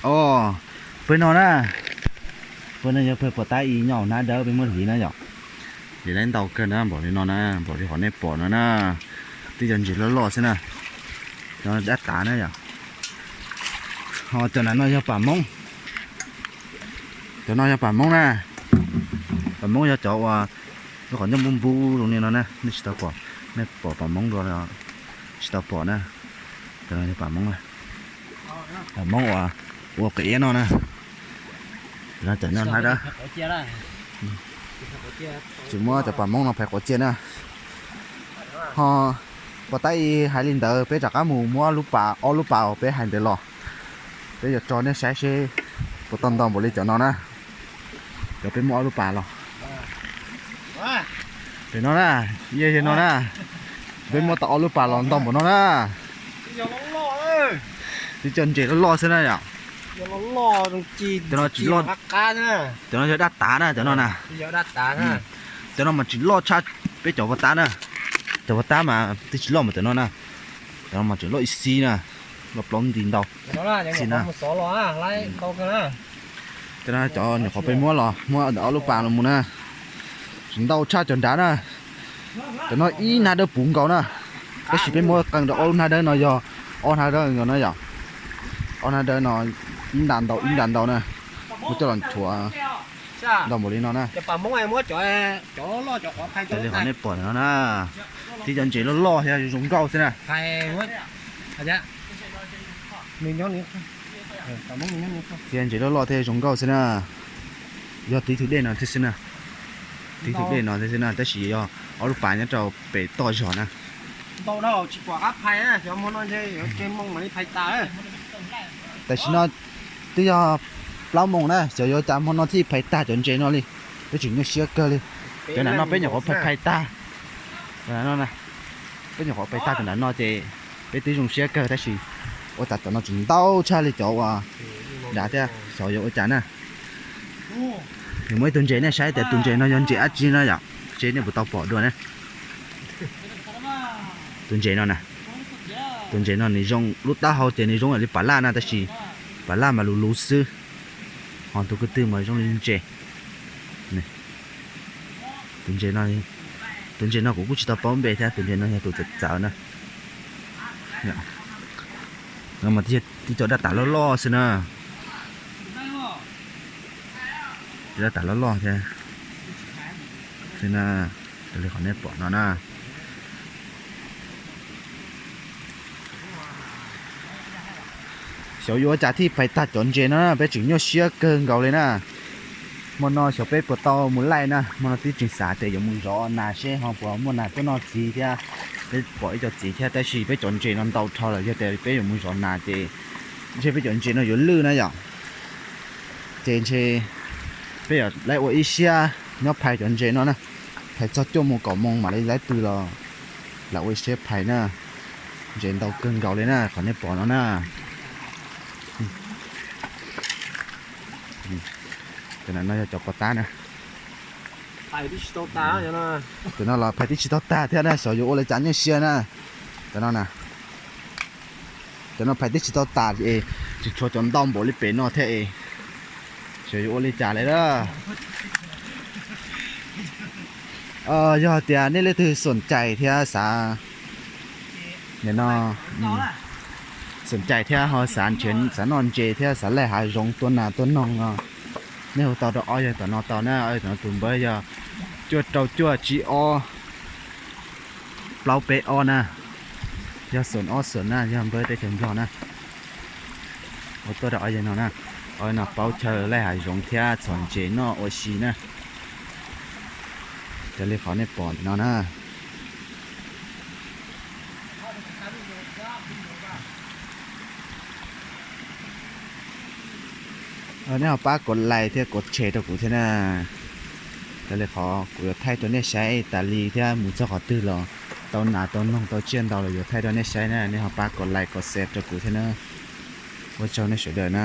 Os, pawg no na, pawg no yog pawg pos tab i nyob hauv hnab dawb peb muab hliv na yom. Ces lawv ntau kawg na, npaum li no na, npaum li qhov nej pom no na. Twb cov ntses loj loj xwb na. Cov dab tav na yom. Ho cov nram no yog pam Hmoob. Cov no yog pam Hmoob na. Pam Hmoob yog cov uas lub qhov ncauj npub npub zoo li no na, nej tsis tau pom, nej pom pam Hmoob dua los tsis tau pom na. Cov no yog pam Hmoob, pam Hmoob uas ua qias iab no na. Cov no hnab dawb. Tsis muab cov pam Hmoob no phais quav ciaj na. Ho pos tab i hais li ntawd peb rov qab mus muab lub pas, ob lub pas uas peb hais ntawd los. Peb yuav tso nej saib seb puas tau ntau npaum li cov no na. Cov peb muab ob lub pas los. Pem no na, yog no na. Peb muab tau ob lub pas los ntau npaum no na. Twb cov ntses loj loj xwb na yom. Cov no tsis loj, cov no yog dab tav na cov no na. Cov no mas tsis loj tshaj peb cov pos tab na. Cov pos tab mas twb tsis loj mas cov no na. Cov no mas tseem loj ib xib na, loj plaub nti ntau xib na. Cov no cov nyuam qhuav peb muab los, muab ob lub pas los mus na. Tsis ntau tshaj cov nrad na. Cov no ib hnab dawb puv nkaus na. Tab sis peb muab qee rau ob lub hnab dawb no yog ob hnab dawb nkaus na yom. Ob hnab dawb no ib nta ntau ib nta ntau na. Muab coj los thuav ntau npaum li no na. Raws li qhov nej pom no na, tib cov ntses loj loj thiab zoo nkauj xwb na. Tib ntses loj loj thiab zoo nkauj xwb na. Yog tib tug dej no thiab xwb na. Tib tug dej no thiab xwb na, tab sis yog ob lub pas nyob rau pem toj zog na. Tam sim no twb yog plaub moos na, xyov yuav cas hmo no thiaj phais tag cov ntses no li. Peb tseem nyuaj siab kawg li. Cov nram no peb nyuam qhuav phais phais tag. Peb nyuam qhuav phais tag cov nram no ces peb twb zoo siab kawg tab sis ua cas cov no tseem ntau tshaj li cov uas nrad thiab, xyov yuav ua cas na. Nws muaj ib tug ntses nej saib tias tus ntses no yog ntses dab tsi no yom, seb nej puas tau pom dua na. Tus ntses no na, tus ntses no nws zoo lub taub hau ces nws zoo li pam laj na tab sis pam laj mas luv luv xwb. Ho tus ko tw mas zoo li ntses. Tus ntses no, tus ntses no kuv kuj tsis tau paub npe thiab, tus ntses no yog tus txawv txawv na. No mas tib co dab tas loj loj xwb na. Dab tas loj loj thiab xwb na, raws li qhov nej pom no na. Xyov yuav ua cas thiaj phais tag cov ntses no na, peb tseem nyuaj siab kawg nkaus li na. Hmo no xyov peb puas tau mus laij na, hmo no twb tseem xav tias yuav mus zov nas seb ho puas muaj nas tuaj noj txiv thiab. Peb pom ib co txiv thiab tab sis peb cov ntses no ntau dhau lawm, yog tias peb yuav mus zov nas ces ntshe peb cov ntses no yuav lwj na yom. Ces ntshe peb yuav laib ua ib siab nyob phais cov ntses no na, phais txog cuaj moos kaum moos mam li laib pw los lam ua ib siab phais na. Ntses ntau kawg nkaus li na, qhov nej pom no na. Cov no yog cov pov tab na. Cov no los phais twb tsis tau tag thiab na, xyov yuav ua li cas nyuaj siab na. Cov no na, cov no phais twb tsis tau tas es tseem tshuav cov ntau npaum li pem no thiab es xyov yuav ua li cas li na. Yog tias nej leej twg xoom cais thiab xav, no, xoom cais thiab ho xav nrhiav xav noj ntses thiab xav laij hav zoov tua nas tua noog no, nej hu tau rau ob yawg tom no tau na. Ob yawg tom no tus npawb yog cuaj rau cuaj tsib ob plaub peb ob na, yog xoom ob xoom na, yog npawb teb chaws Nplog na. Hu tuaj rau ob yawg no na, ob yawg no paub chaw laij hav zoov thiab txhom ntses noj ua si na. Raws li qhov nej pom no na. Nej ho pab kuv like thiab kuv share rau kuv thiab na. Raws li qhov kuv yuav thaij rau nej saib tas li thiab mus txog qhov twg los tau nas tau noog tau tsiaj ntau los yuav thaij rau nej saib na, nej ho pab kuv like kuv share rau kuv thiab na. Ua tsaug nej sawv daws na.